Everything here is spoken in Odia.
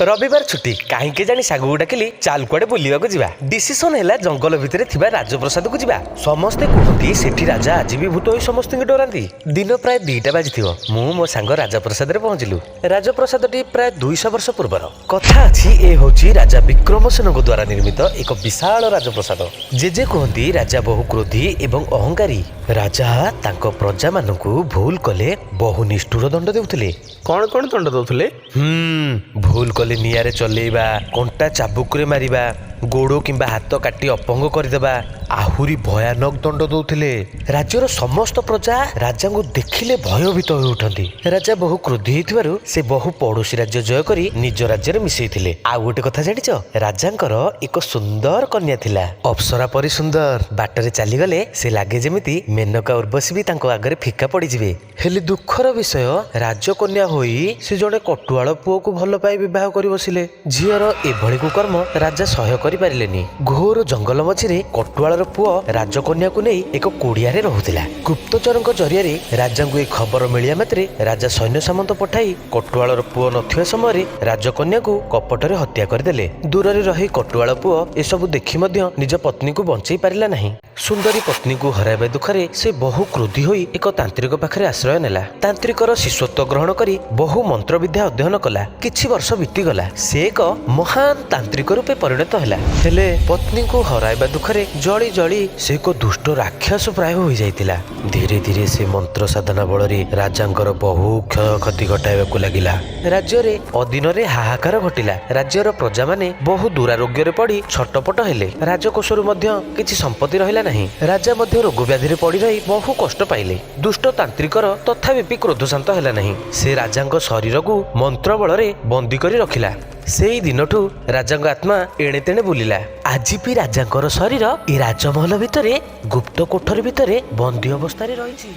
ରବିବାର ଛୁଟି। କାହିଁକି ଜାଣି ସାଙ୍ଗକୁ ଡାକିଲି, ଚାଲ କୁଆଡେ ବୁଲିବାକୁ ଯିବା। ଡିସିସନ ହେଲା, ଜଙ୍ଗଲ ଭିତରେ ଥିବା ରାଜପ୍ରସାଦକୁ ଯିବା। ସମସ୍ତେ କୁହନ୍ତି, ସେଠି ରାଜା ଆଜି ବି ଭୂତ ହୋଇ ସମସ୍ତଙ୍କୁ ଡରାନ୍ତି। ଦିନ ପ୍ରାୟ 2ଟା ବାଜିଥିବ, ମୁଁ ମୋ ସାଙ୍ଗ ରାଜପ୍ରସାଦରେ ପହଞ୍ଚିଲୁ। ରାଜପ୍ରସାଦଟି ପ୍ରାୟ 200 ବର୍ଷ ପୂର୍ବର କଥା ଅଛି। ଏ ହେଉଛି ରାଜା ବିକ୍ରମସେନଙ୍କ ଦ୍ୱାରା ନିର୍ମିତ ଏକ ବିଶାଳ ରାଜପ୍ରସାଦ। ଜେଜେ କୁହନ୍ତି, ରାଜା ବହୁ କ୍ରୋଧୀ ଏବଂ ଅହଙ୍କାରୀ। ରାଜା ତାଙ୍କ ପ୍ରଜାମାନଙ୍କୁ ଭୁଲ କଲେ ବହୁ ନିଷ୍ଠୁର ଦଣ୍ଡ ଦେଉଥିଲେ। କ'ଣ କ'ଣ ଦଣ୍ଡ ଦଉଥିଲେ? ଭୁଲ କଲେ ନିଆଁରେ ଚଲେଇବା, କଣ୍ଟା ଚାବୁକରେ ମାରିବା, ଗୋଡ଼ କିମ୍ବା ହାତ କାଟି ଅପଙ୍ଗ କରିଦେବା, ଆହୁରି ଭୟାନକ ଦଣ୍ଡ ଦଉଥିଲେ। ରାଜ୍ୟର ସମସ୍ତ ପ୍ରଜା ରାଜାଙ୍କୁ ଦେଖିଲେ ଭୟଭୀତ ହୋଇ ଉଠନ୍ତି। ରାଜା ବହୁ କ୍ରୋଧୀ ହେଇଥିବାରୁ ସେ ବହୁ ପଡ଼ୋଶୀ ରାଜ୍ୟ ଜୟ କରି ନିଜ ରାଜ୍ୟରେ ମିଶେଇଥିଲେ। ଆଉ ଗୋଟେ କଥା ଜାଣିଛ? ରାଜାଙ୍କର ଏକ ସୁନ୍ଦର କନ୍ୟା ଥିଲା, ଅପ୍ସରା ପରି ସୁନ୍ଦର। ବାଟରେ ଚାଲିଗଲେ ସେ ଲାଗେ ଯେମିତି ମେନକା, ଉର୍ବଶୀ ବି ତାଙ୍କ ଆଗରେ ଫିକା ପଡ଼ିଯିବେ। ହେଲେ ଦୁଃଖର ବିଷୟ, ରାଜକନ୍ୟା ହୋଇ ସେ ଜଣେ କଟୁଆଳ ପୁଅକୁ ଭଲ ପାଇ ବିବାହ କରି ବସିଲେ। ଝିଅର ଏଭଳି କୁକର୍ମ ରାଜା ସହ୍ୟ କରିପାରିଲେନି। ଘୋର ଜଙ୍ଗଲ ମଝିରେ କଟୁଆଳର ପୁଅ ରାଜକନ୍ୟାକୁ ନେଇ ଏକ କୁଡ଼ିଆରେ ରହୁଥିଲା। ଗୁପ୍ତଚରଙ୍କ ଜରିଆରେ ରାଜାଙ୍କୁ ଏ ଖବର ମିଳିବା ମାତ୍ରେ ରାଜା ସୈନ୍ୟ ସାମନ୍ତ ପଠାଇ କଟୁଆଳର ପୁଅ ନଥିବା ସମୟରେ ରାଜକନ୍ୟାକୁ କପଟରେ ହତ୍ୟା କରିଦେଲେ। ଦୂରରେ ରହି କଟୁଆଳ ପୁଅ ଏସବୁ ଦେଖି ମଧ୍ୟ ନିଜ ପତ୍ନୀକୁ ବଞ୍ଚେଇ ପାରିଲା ନାହିଁ। ସୁନ୍ଦରୀ ପତ୍ନୀକୁ ହରାଇବା ଦୁଃଖରେ ସେ ବହୁ କ୍ରୋଧୀ ହୋଇ ଏକ ତାନ୍ତ୍ରିକ ପାଖରେ ଆଶ୍ରୟ ନେଲା। ତାନ୍ତ୍ରିକର ଶିଷ୍ୟତ୍ୱ ଗ୍ରହଣ କରି ବହୁ ମନ୍ତ୍ରବିଦ୍ୟା ଅଧ୍ୟୟନ କଲା। କିଛି ବର୍ଷ ବିତିଗଲା। ସେ ଏକ ମହାନ ତାନ୍ତ୍ରିକ ରୂପେ ପରିଣତ ହେଲା। ହେଲେ ପତ୍ନୀଙ୍କୁ ହରାଇବା ଦୁଃଖରେ ଜଳି ଜଳି ସେ ଏକ ଦୁଷ୍ଟ ରାକ୍ଷସ ପ୍ରାୟ ହୋଇଯାଇଥିଲା। ଧୀରେ ଧୀରେ ସେ ମନ୍ତ୍ର ସାଧନା ବଳରେ ରାଜାଙ୍କର ବହୁ କ୍ଷୟକ୍ଷତି ଘଟାଇବାକୁ ଲାଗିଲା। ରାଜ୍ୟରେ ଅଦିନରେ ହାହାକାର ଘଟିଲା। ରାଜ୍ୟର ପ୍ରଜାମାନେ ବହୁ ଦୁରାରୋଗ୍ୟରେ ପଡ଼ି ଛଟପଟ ହେଲେ। ରାଜକୋଷରୁ ମଧ୍ୟ କିଛି ସମ୍ପତ୍ତି ରହିଲା ନାହିଁ। ରାଜା ମଧ୍ୟ ରୋଗ ବ୍ୟାଧିରେ ପଡ଼ି ରହି ବହୁ କଷ୍ଟ ପାଇଲେ। ଦୁଷ୍ଟ ତାନ୍ତ୍ରିକର ତଥାପି କ୍ରୋଧ ଶାନ୍ତ ହେଲା ନାହିଁ। ସେ ରାଜାଙ୍କ ଶରୀରକୁ ମନ୍ତ୍ର ବଳରେ ବନ୍ଦୀ କରି ରଖିଲା। ସେଇ ଦିନଠୁ ରାଜାଙ୍କ ଆତ୍ମା ଏଣେ ତେଣେ ବୁଲିଲା। ଆଜି ବି ରାଜାଙ୍କର ଶରୀର ଏ ରାଜମହଲ ଭିତରେ ଗୁପ୍ତ କୋଠରୀ ଭିତରେ ବନ୍ଦୀ ଅବସ୍ଥାରେ ରହିଛି।